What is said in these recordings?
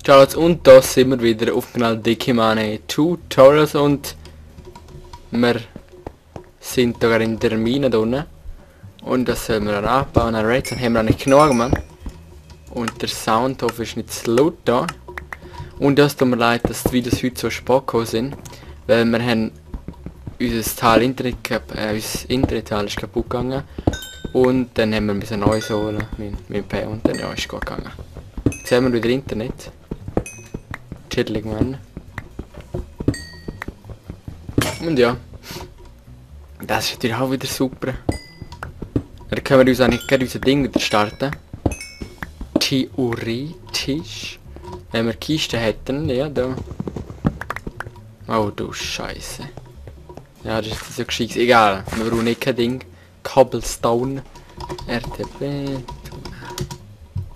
Ciao und da sind wir wieder auf dem Kanal Dikimane Tutorials und wir sind da in der Mine drinnen und das sollen wir dann abbauen. Dann haben wir nicht genug, Mann. Und der Soundhof ist nicht zu laut da. Und das tut mir leid, dass die Videos heute so spät gekommen sind, weil wir haben unser Teil Internet, unser Internetteil ist kaputt gegangen und dann haben wir ein bisschen Neues holen mit P und dann ja, ist gut gegangen. Jetzt haben wir wieder Internet. Chillig, Mann. Und ja, das ist natürlich auch wieder super. Dann können wir uns eigentlich gerne unser Ding wieder starten. Theoretisch, wenn wir Kisten hätten, ja da. Oh du Scheiße. Ja, das ist so gescheit. Egal, wir brauchen nicht kein Ding. Cobblestone. RTP.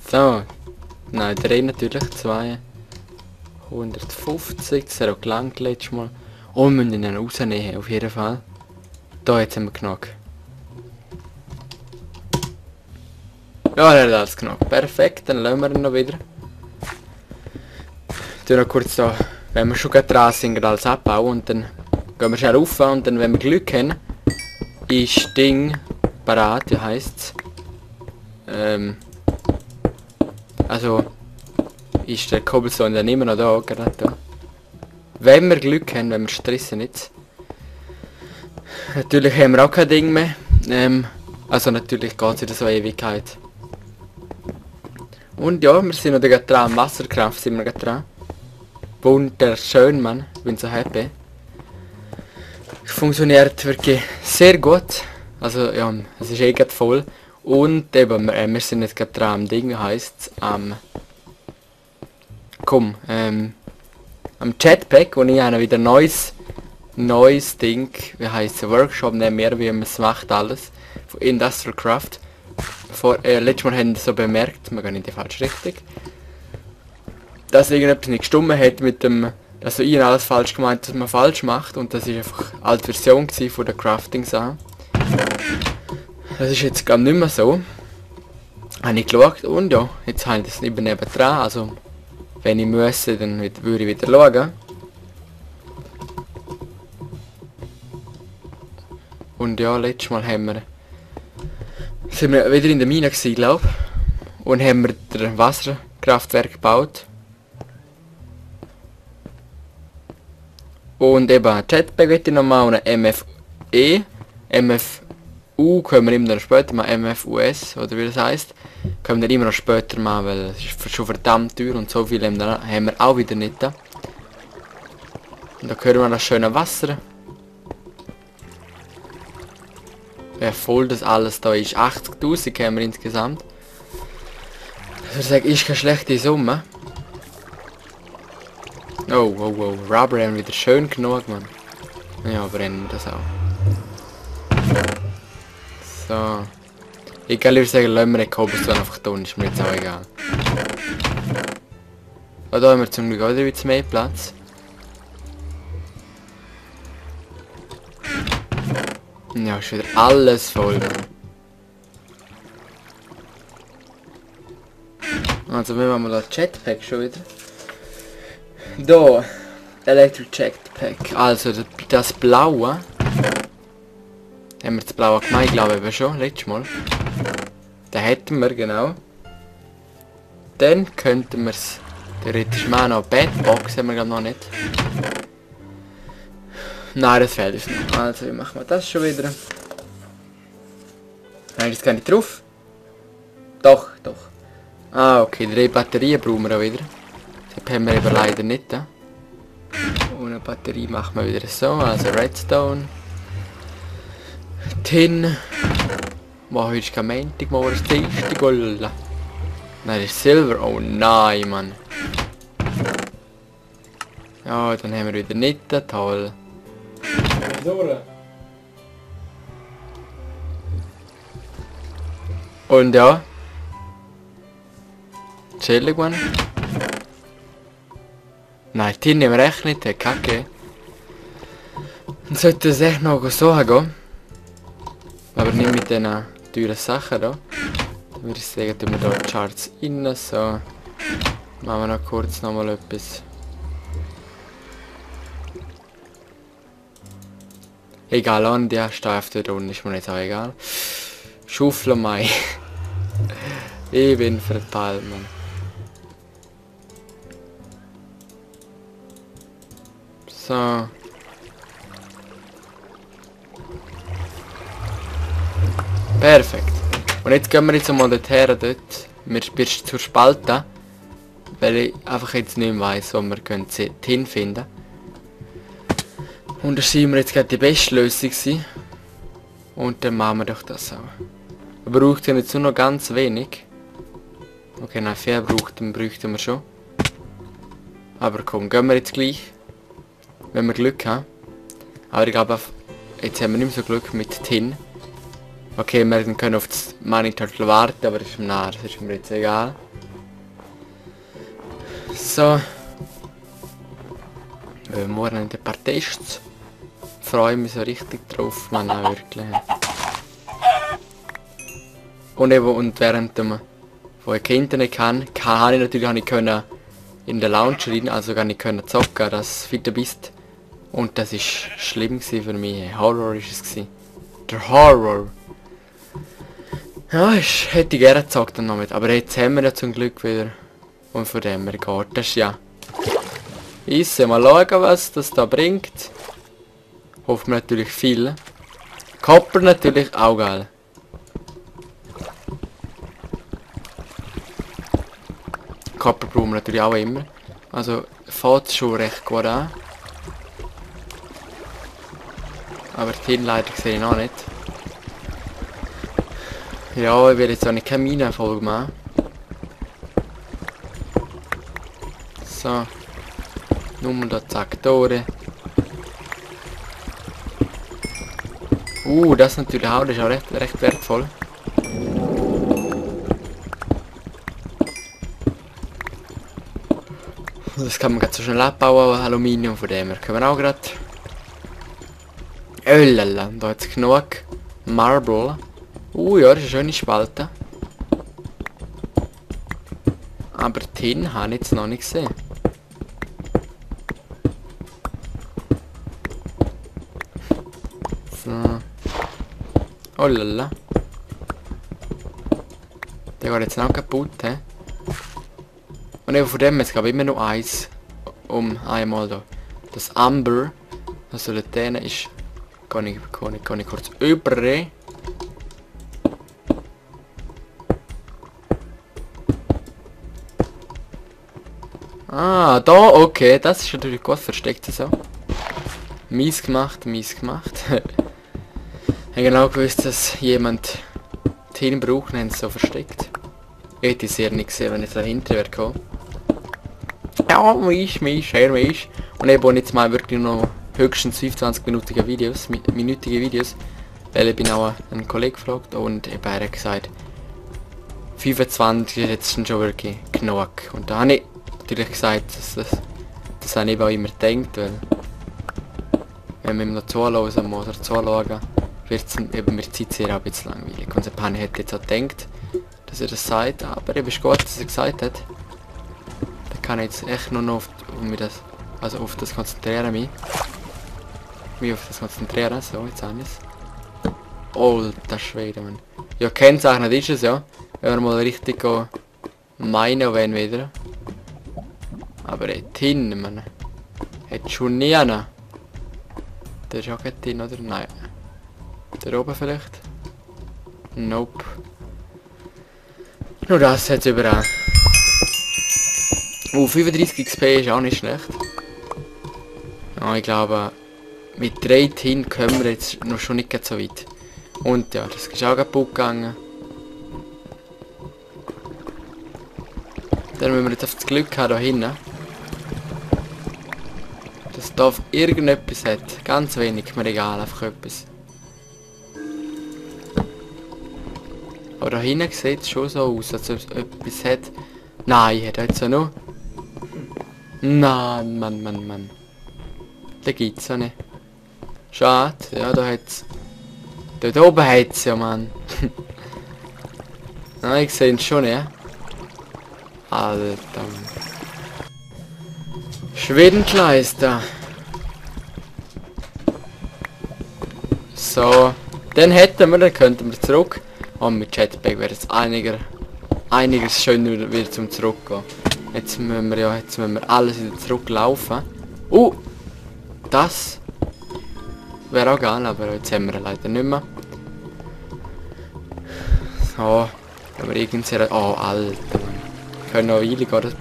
So. Nein, 3 natürlich, 2. 150, das hat auch gelangt letztes Mal. Oh, wir müssen ihn rausnehmen, auf jeden Fall. Da, jetzt haben wir genug. Ja, er hat alles genug. Perfekt, dann lassen wir ihn noch wieder. Tun noch kurz da, wenn wir schon dran sind, alles abbauen und dann gehen wir schnell rauf und dann, wenn wir Glück haben, ist das Ding parat, wie heisst es? Also ist der Cobblestone dann immer noch da, gerade da. Wenn wir Glück haben, wenn wir stressen jetzt. Natürlich haben wir auch kein Ding mehr. Also natürlich geht es wieder so Ewigkeit. Und ja, wir sind noch gerade dran, Wasserkraft sind wir gerade dran. Wunderschön, Mann. Ich bin so happy. Funktioniert wirklich sehr gut. Also ja, es ist eh gerade voll. Und eben, wir sind jetzt gerade dran am Ding, heisst am Jetpack, und ich habe wieder neues Ding, wie heisst es, Workshop, nehmen wir, wie man es macht alles, von Industrial Craft. Letztes Mal haben wir so bemerkt, wir gehen in die falsche Richtung, dass irgendetwas nicht gestimmt hat mit dem, also ich habe alles falsch gemeint, dass man falsch macht, und das ist einfach eine alte Version von der Crafting-Sache. Das ist jetzt gar nicht mehr so. Habe ich geschaut und ja, jetzt habe ich das neben dran, also wenn ich müsste, dann würde ich wieder schauen. Und ja, letztes Mal sind wir wieder in der Mine gewesen, glaube ich. Und haben wir das Wasserkraftwerk gebaut. Und eben Jetpack wird nochmal und ein MFE. MFU können wir immer noch später mal, MFUS oder wie das heisst. Können wir immer noch später machen, weil es ist schon verdammt teuer und so viel haben wir auch wieder nicht da. Und da hören wir das schöne Wasser. Wie voll das alles da ist. 80.000 haben wir insgesamt. Also ich sage, ist keine schlechte Summe. Oh. Rubber haben wieder schön genug, Mann. Ja, brennen das auch. So. Ich kann lieber sagen, lassen wir den Cobblestone einfach tun, ist mir jetzt auch egal. Oh, da haben wir zum Glück auch wieder mehr Platz. Ja, ist wieder alles voll. Also wir machen das Jetpack schon wieder. Da, Electric Jetpack. Also das Blaue. Haben wir das Blaue gemeint, glaube ich, schon, letztes Mal. Den hätten wir, genau. Dann könnten wir es theoretisch machen, noch Bedbox haben wir glaube noch nicht. Nein, das fehlt uns noch. Also, wie machen wir das schon wieder? Nein, das kann nicht drauf. Doch. Ah, okay, 3 Batterien brauchen wir auch wieder. Das haben wir eben leider nicht. Und eine Batterie machen wir wieder so, also Redstone. Tin. Heute ist kein Montag, morgen ist Dienstag, Gold. Nein, das ist Silber. Oh nein, Mann. Ja, dann haben wir wieder nicht. Toll. Und ja. Chillig, Mann. Nein, Tin nehmen wir echt nicht, der Kacke. Dann sollte es echt noch so gehen. Aber nicht mit diesen teuren Sachen da. Dann würde ich sagen, tun wir hier die Charts rein. So. Machen wir noch kurz nochmal etwas. Egal, an die Streifen da unten ist mir nicht auch egal. Schaufel Mai. Ich bin verpeilt, Mann. So. Perfekt. Und jetzt gehen wir jetzt mal dorthin, dort. Wir bist zur Spalte. Weil ich einfach jetzt nicht mehr weiss, wo wir hinfinden. Und da sind wir jetzt gerade die beste Lösung gewesen. Und dann machen wir doch das auch. Wir brauchen jetzt nur noch ganz wenig. Okay, nein, 4 bräuchten wir schon. Aber komm, gehen wir jetzt gleich. Wenn wir Glück haben. Aber ich glaube, jetzt haben wir nicht mehr so Glück mit Tin. Okay, wir können auf das Money Turtle warten, aber das ist mir jetzt egal. So. Morgen ein paar Tests. Freue mich so richtig drauf, man, wirklich. Und eben, und während wo ich kein Internet kann, habe ich natürlich können in der Lounge rein, also gar nicht können zocken, das fit bist. Und das ist schlimm für mich. Horror ist es gewesen. Der Horror. Ja, hätte ich gerne gezockt dann noch mit. Aber jetzt haben wir ja zum Glück wieder. Und von dem her geht das ja. Mal schauen, was das da bringt. Hoffen wir natürlich viel. Copper natürlich auch geil. Copper brauchen wir natürlich auch immer. Also fängt es schon recht gut an. Aber die Hinleitung sehe ich noch nicht. Ja, ich werde jetzt auch nicht keine Minenfolge machen. So. Nur da zack, Tore. Das ist natürlich auch, das ist auch recht wertvoll. Das kann man gerade so schnell abbauen, Aluminium, von dem her können wir auch gerade. Lala, da hat es genug Marble. Ja, das ist eine schöne Spalte. Aber Tin habe ich jetzt noch nicht gesehen. So. Oh lala. Der geht jetzt auch kaputt, he? Und eben von dem jetzt glaube ich immer noch eins. Einmal da. Das Amber. Also der Täne ist. Kann ich kurz über. Da, okay, das ist natürlich gut versteckt so. Mies gemacht. Ich habe genau gewusst, dass jemand Tin braucht, haben es so versteckt. Ich hätte es sehr nicht gesehen, wenn ich dahinter wäre gekommen. Ja, mies. Und ich baue jetzt mal wirklich noch höchstens 25-minütige Videos, weil ich bin auch einen Kollegen gefragt und er hat gesagt, 25 ist jetzt schon wirklich genug. Und da habe ich natürlich gesagt, das habe ich auch immer gedacht, weil wenn wir ihm noch zuhören oder zuschauen, wird es eben mit der Zeit sehr ein bisschen langweilig. Und der Pani hat jetzt auch gedacht, dass er das sagt, aber eben ist gut, dass er gesagt hat. Da kann ich jetzt echt nur noch auf das konzentrieren mich. So, jetzt habe ich es. Alter Schwede, Mann. Ja, kennzeichnet ist es ja. Wenn wir mal richtig meinen wollen wieder. Aber Tin, Mann. Hat schon nie einer. Der ist auch kein Tin, oder? Nein. Der oben vielleicht? Nope. Nur das hat es überall. 35 XP ist auch nicht schlecht. Ja, ich glaube, mit 3 Tin kommen wir jetzt noch schon nicht so weit. Und ja, das ist auch kaputt gegangen. Dann müssen wir jetzt auf das Glück haben, da hinten. Dass da auf irgendetwas hat. Ganz wenig, mir egal, einfach etwas. Aber da hinten sieht es schon so aus, als ob es etwas hat. Nein, hat er jetzt auch noch. Nein, Mann. Da gibt's auch nicht. Schade, ja, da hat's. Dort oben hat's ja, Mann. Nein, ich sehe ihn schon, ja. Alter. Schwedenkleister. So. Dann hätten wir, dann könnten wir zurück. Und mit Jetpack wäre es einiges schöner wieder zum Zurückgehen. Jetzt müssen wir alles wieder zurücklaufen. Das wäre auch geil, aber jetzt haben wir leider nicht mehr. So, wenn wir irgendwie... Oh, Alter. Wir können noch eine Weile gehen,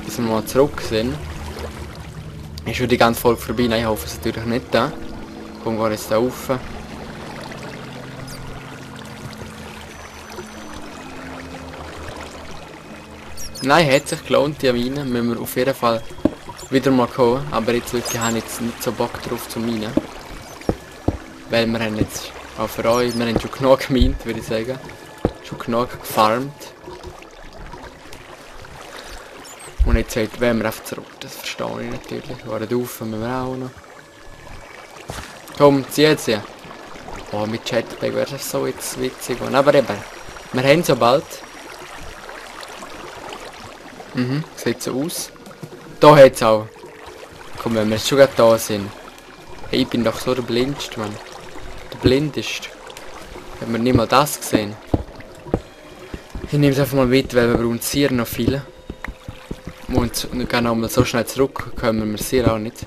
bis wir mal zurück sind. Ist schon die ganze Folge vorbei? Nein, ich hoffe es natürlich nicht. Komm, wir jetzt da rauf. Nein, hat sich gelohnt, die Mine. Müssen wir auf jeden Fall wieder mal kommen. Aber jetzt wirklich habe ich jetzt nicht so Bock drauf zu minen. Weil wir haben jetzt auch für euch, wir haben schon genug gemeint, würde ich sagen. Schon genug gefarmt. Und jetzt wollen wir einfach zurück. Das verstehe ich natürlich. Wartet auf, müssen wir auch noch. Komm, zieh jetzt hier. Oh, mit Jetpack wäre das so jetzt witzig. Aber eben, wir haben so bald. Sieht so aus. Da hat es auch. Komm, wenn wir jetzt schon gerade da sind. Hey, ich bin doch so der Blindste, Mann. Der Blindeste. Haben wir nicht mal das gesehen. Ich nehme es einfach mal mit, weil wir brauchen sehr noch viele. Und gehen noch mal so schnell zurück, können wir sehr auch nicht.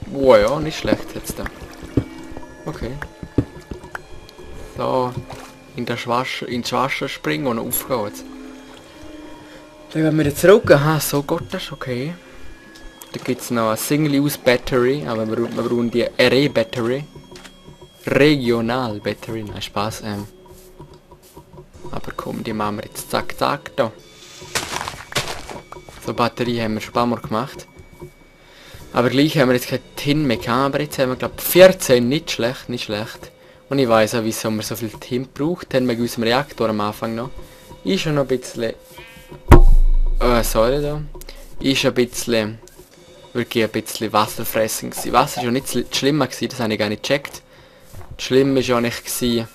Wow, ja, nicht schlecht jetzt da. Okay. So. Ins Wasser springen und aufgehen. Dann gehen wir wieder zurück. Aha, so geht das, okay. Da gibt es noch eine Single-Use-Battery, aber wir brauchen die RE-Battery. Regional-Battery, nein, Spaß. Aber komm, die machen wir jetzt zack, zack, da. So, Batterie haben wir schon ein paar Mal gemacht. Aber gleich haben wir jetzt kein Tin mehr gehabt, aber jetzt haben wir, glaube ich, 14, nicht schlecht, nicht schlecht. Und ich weiss auch, wieso man so viel Tin braucht. Haben wir unserem Reaktor am Anfang noch. Ist schon noch ein bisschen... sorry da. Ist ein bisschen... Wirklich ein bisschen wasserfressend gewesen. Wasser war ja nicht schlimmer gewesen, das habe ich gar nicht gecheckt. Schlimm war ja nicht gewesen,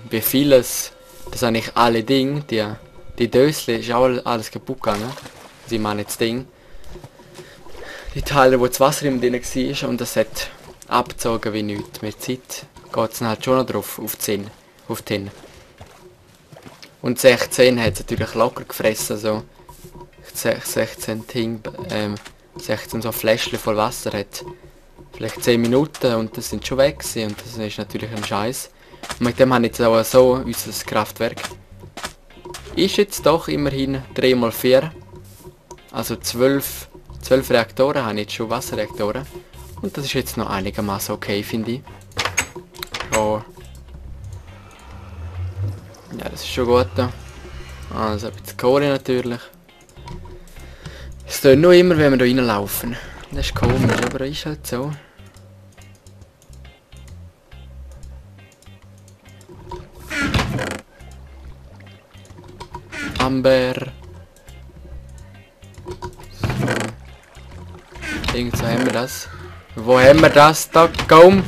wie vieles, dass eigentlich alle Dinge, die Dösle, ist auch alles kaputt gegangen. Also ich meine jetzt Ding. Die Teile, wo das Wasser im drin war und das hat abgezogen wie nichts. Mit Zeit geht es halt schon noch drauf, auf 10, auf 10. Und 16 hat es natürlich locker gefressen, so 16 Ting, 16 so Fläschchen voll Wasser hat. Vielleicht 10 Minuten und das sind schon weg gewesen, und das ist natürlich ein Scheiß. Und mit dem habe ich jetzt auch so unser Kraftwerk. Ist jetzt doch immerhin 3x4. Also 12 Reaktoren habe ich jetzt schon, Wasserreaktoren. Und das ist jetzt noch einigermaßen okay, finde ich. Oh. Ja, das ist schon gut da. Also ein bisschen Kohle natürlich. Es tut nur immer, wenn wir da reinlaufen. Das ist komisch, aber ist halt so. Amber. So. Irgendwo haben wir das. Wo haben wir das? Da, komm!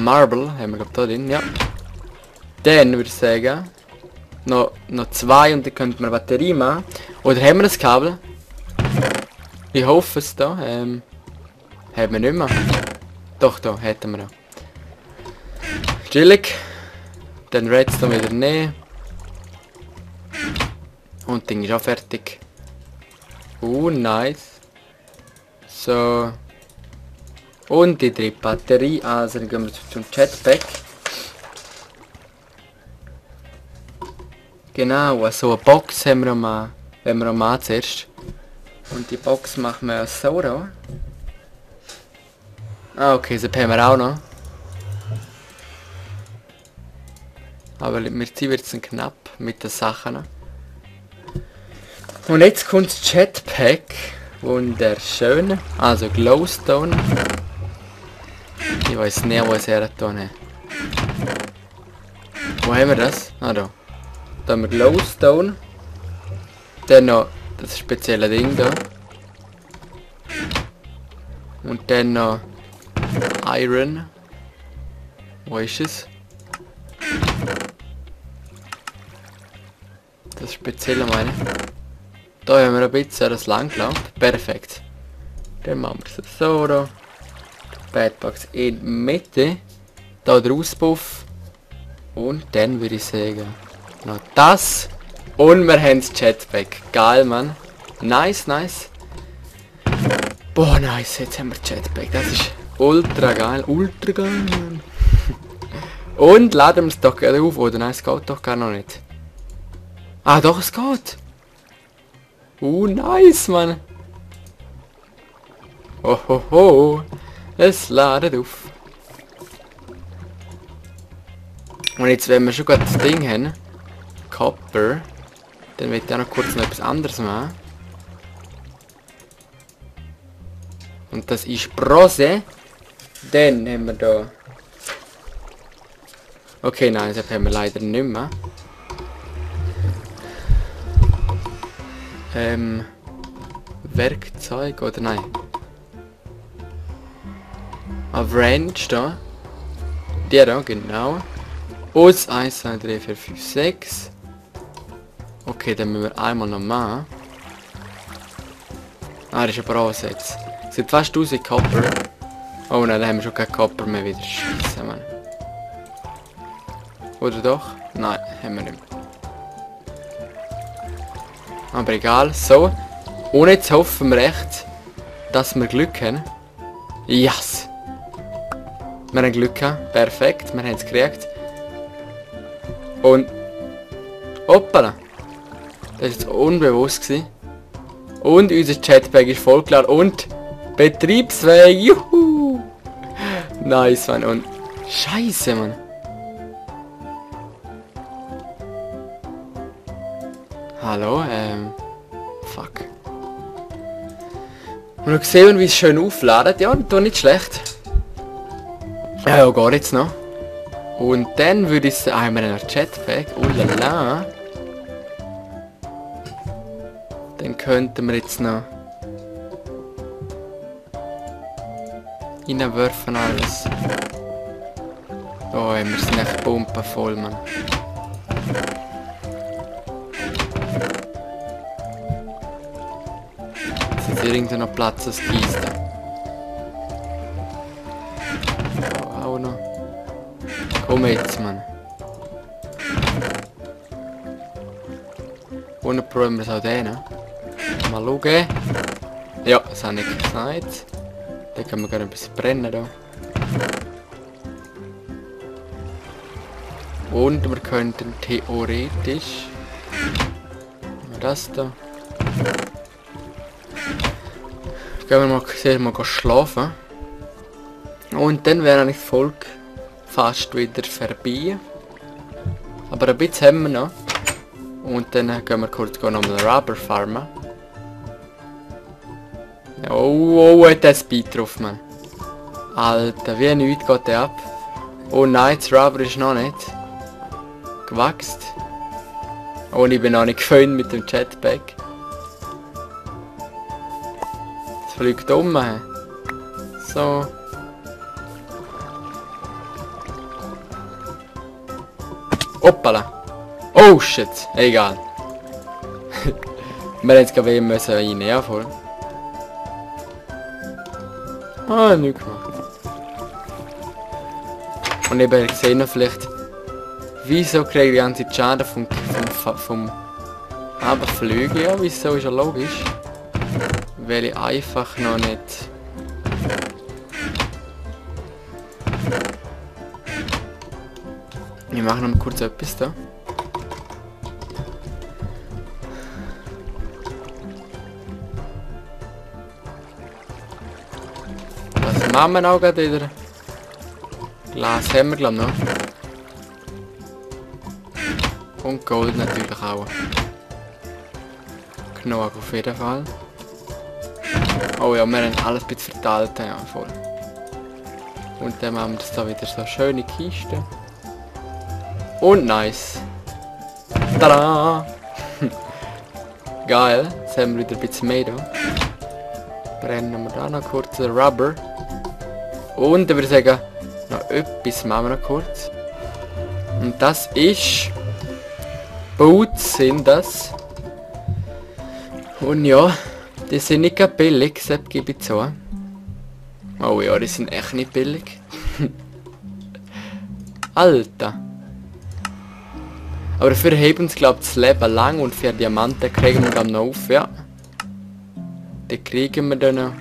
Marble haben wir glaube da drin, ja. Dann würde ich sagen, noch 2 und dann könnte man eine Batterie machen. Oder haben wir das Kabel? Ich hoffe es da. Haben wir nicht mehr. Doch, da hätten wir noch. Chillig. Dann Redstone wieder nehmen. Und das Ding ist auch fertig. Nice. So. Und die 3 Batterie. Also dann gehen wir zum Jetpack. Genau, so eine Box haben wir mal zuerst. Und die Box machen wir so da. Ah, okay, so haben wir auch noch. Aber mit sie wird es knapp mit den Sachen. Und jetzt kommt das Jetpack. Wunderschön. Also Glowstone. Ich weiß nicht, wo es hergetan hat. Wo haben wir das? Ah, da. Da haben wir Glowstone. Dann noch das spezielle Ding da. Und dann noch Iron. Wo ist es? Das Spezielle meine. Da haben wir ein bisschen das Langlauf. Perfekt. Dann machen wir es so da. Badbox in die Mitte. Da der Auspuff. Und dann würde ich sagen, noch das. Und wir haben das Jetpack. Geil, Mann. Nice, nice. Boah, nice. Jetzt haben wir das Jetpack. Das ist ultra geil. Ultra geil, Mann. Und laden wir es doch gerade auf. Oder nein, es geht doch gar noch nicht. Ah, doch, es geht. Nice, Mann. Oh, ho, ho. Es ladet auf. Und jetzt, wenn wir schon gerade das Ding haben, Copper, dann will ich auch noch kurz noch etwas anderes machen. Und das ist Bronze. Dann haben wir da... Okay, nein, das haben wir leider nicht mehr. Werkzeug oder nein? Auf Range da. Der da, genau. Aus 1, 2, 3, 4, 5, 6. Okay, dann müssen wir einmal noch machen. Ah, das ist ein Bronze jetzt. Sieht fast aus wie Copper. Oh nein, dann haben wir schon keinen Copper mehr wieder. Scheisse, Mann. Oder doch? Nein, haben wir nicht mehr. Aber egal, so. Und jetzt hoffen wir echt, dass wir Glück haben. Yes! Wir haben Glück gehabt. Perfekt, wir haben es gekriegt. Und... Hoppala! Das war jetzt unbewusst gewesen. Und unser Jetpack ist voll klar und betriebsfähig. Juhu! Nice, Mann. Und... Scheiße, Mann. Hallo, fuck. Und noch sehen, wie es schön aufladet. Ja, doch nicht schlecht. Ja, geht jetzt noch. Und dann würde ich sagen, haben wir einen Jetpack. Ulala. Dann könnten wir jetzt noch reinwerfen alles. Oh, wir sind echt pumpenvoll, Mann. Jetzt ist irgendwo noch Platz als Kiste. Oh, auch noch. Komm jetzt, Mann. Und probieren wir es auch den. Mal schauen. Ja, das habe ich gesagt. Dann können wir gerne ein bisschen brennen da. Und wir könnten theoretisch das da. Gehen wir mal, mal schlafen. Und dann wäre eigentlich die Folge fast wieder vorbei. Aber ein bisschen haben wir noch. Und dann gehen wir kurz nochmal Rubber farmen. Oh, hat der Speed drauf, Mann. Alter, wie nichts geht der ab. Oh nein, das Rubber ist noch nicht gewachsen. Oh, und ich bin noch nicht geföhnt mit dem Jetpack. Das fliegt um. So. Hoppala. Oh shit, egal. Wir haben jetzt gerade eben rein, ja voll. Ah, nichts gemacht. Und eben gesehen noch vielleicht, wieso kriege ich die ganze Schaden vom aber Flüge, ja, wieso ist ja logisch. Weil ich einfach noch nicht... Ich mache noch mal kurz etwas da. Was machen wir auch gerade wieder? Glas haben wir glaube ich noch. Und Gold natürlich auch. Genug auf jeden Fall. Oh ja, wir haben alles ein bisschen verteilt, ja voll. Und dann haben wir das da wieder so schöne Kiste. Und nice. Tada! Geil, jetzt haben wir wieder ein bisschen mehr da. Brennen wir da noch kurz den Rubber. Und ich würde sagen, noch etwas machen wir noch kurz. Und das ist... Boots sind das. Und ja, die sind nicht gerade billig, das gebe ich zu. Oh ja, die sind echt nicht billig. Alter. Aber dafür heben uns, glaube ich, das Leben lang und für Diamanten kriegen wir dann noch auf, ja. Die kriegen wir dann noch.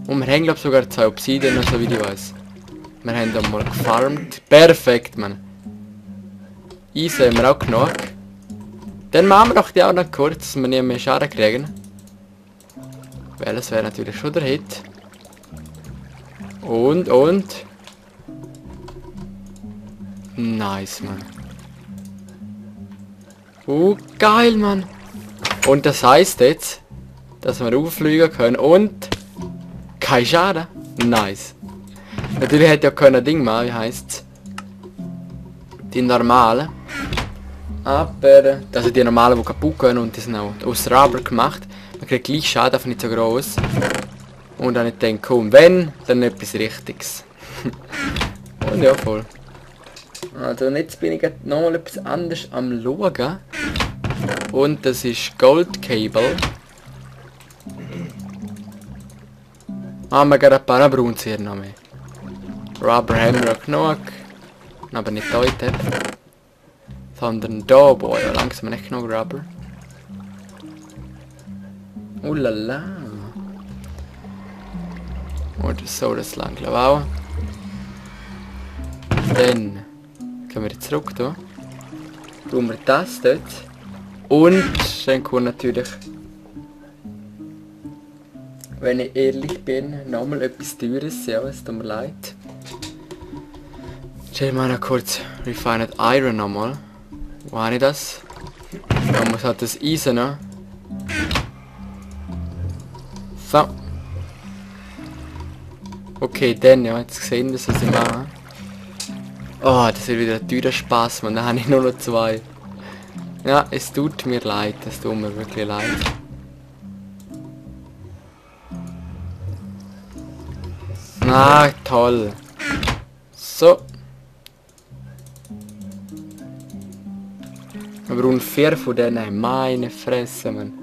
Und wir haben, glaube ich, sogar 2 Obsidian, so wie ich weiß. Wir haben da mal gefarmt. Perfekt, Mann. Eisen haben wir auch genug. Dann machen wir doch die auch noch kurz, dass wir nicht mehr Schaden kriegen. Weil das wäre natürlich schon der Hit. Und. Nice, Mann. Geil, Mann. Und das heißt jetzt, dass wir auffliegen können und kein Schaden. Nice. Natürlich hätte ja kein Ding machen, wie heisst's? Die normalen. Aber, also die normalen, die kaputt gehen und die sind auch aus Rubber gemacht. Man kriegt gleich Schaden, einfach nicht so groß. Und dann ich denke, komm, wenn, dann etwas Richtiges. Und ja, voll. Also und jetzt bin ich nochmal etwas anderes am schauen. Und das ist Gold Cable. Haben wir gerade ein paar Braunzieher noch mehr. Rubber haben wir auch genug. Aber nicht heute. Sondern da, boah, ja, langsam nicht genug Rubber. Lala. Oder so, das lang glaube ich auch. Dann können wir jetzt zurück da. Tun wir das dort. Und dann kommt natürlich, wenn ich ehrlich bin, nochmal etwas Teures. Ja, es tut mir leid. Stell mal noch kurz Refined Iron nochmal. Wo habe ich das? Man muss halt das Eisen noch. So. Okay, dann ja, jetzt gesehen, dass ich mache. Oh, das wird wieder ein teurer Spaß, man. Da habe ich nur noch 2. Ja, es tut mir leid, es tut mir wirklich leid. Na, toll. So. Wir brauchen 4 von denen. Meine Fresse, Mann.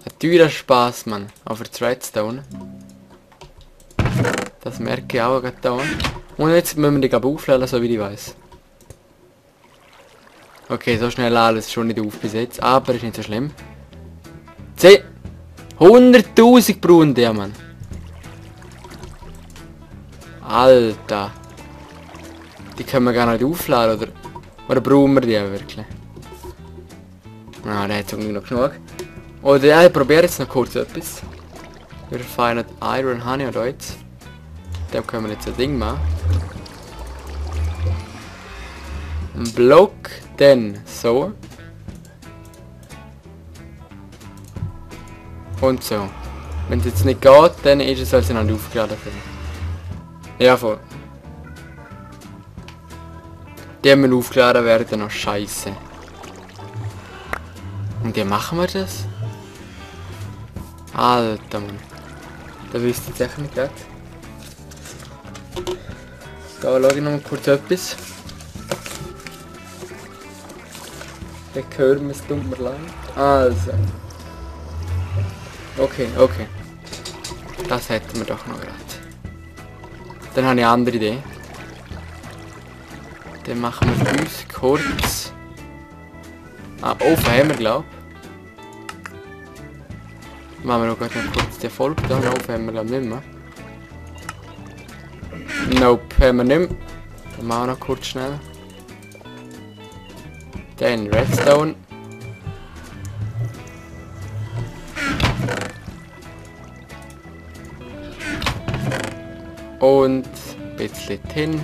Ein teurer Spaß, Mann. Auf der Redstone. Das merke ich auch gerade da. Und jetzt müssen wir die aufladen, so wie ich weiß. Okay, so schnell alles schon nicht auf bis jetzt. Aber ist nicht so schlimm. 10! 100.000 brauchen die, Mann. Alter. Die können wir gar nicht aufladen, oder brauchen wir die wirklich? Ah, der hat irgendwie noch genug. Oder ja, ich probiere jetzt noch kurz etwas. Wir feinen Iron Honey oder jetzt. Dem können wir jetzt ein Ding machen. Ein Block, dann so. Und so. Wenn es jetzt nicht geht, dann ist es als nicht aufgeladen. Ja, voll. Die müssen aufgeladen werden, noch scheiße. Und wie machen wir das? Alter, Mann. Da wüsste ich echt nicht gerade. Da schaue ich noch mal kurz etwas. Der hören wir, es tut mir leid. Also. Okay. Das hätten wir doch noch gerade. Dann habe ich eine andere Idee. Dann machen wir uns kurz... Ofen haben wir, glaube ich. Machen wir noch kurz die Folge da. Ofen haben wir, glaube ich, nicht mehr. Nope, haben wir nicht mehr. Dann machen wir noch kurz schnell. Dann Redstone. Und ein bisschen Tin.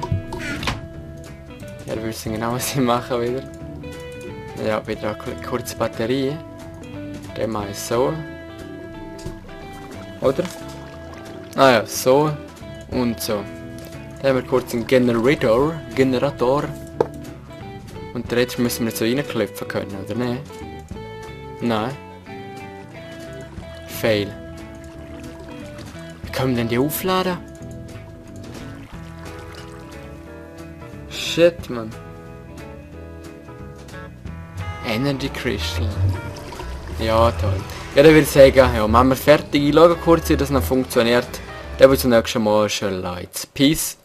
Ja, wir wissen genau, was ich mache wieder. Ja, wieder eine kurze Batterie. Dann mache ich so. Oder? Ah ja, so und so. Dann haben wir kurz einen Generator. Und jetzt müssen wir so reinklopfen können, oder nicht? Nein. Fail. Wie können wir denn die aufladen? Shit, man. Energy Crystal. Ja, toll. Ja, dann würde ich sagen, ja, machen wir fertig. Ich schaue kurz, wie das noch funktioniert. Dann bis zum nächsten Mal. Schön Leute. Peace.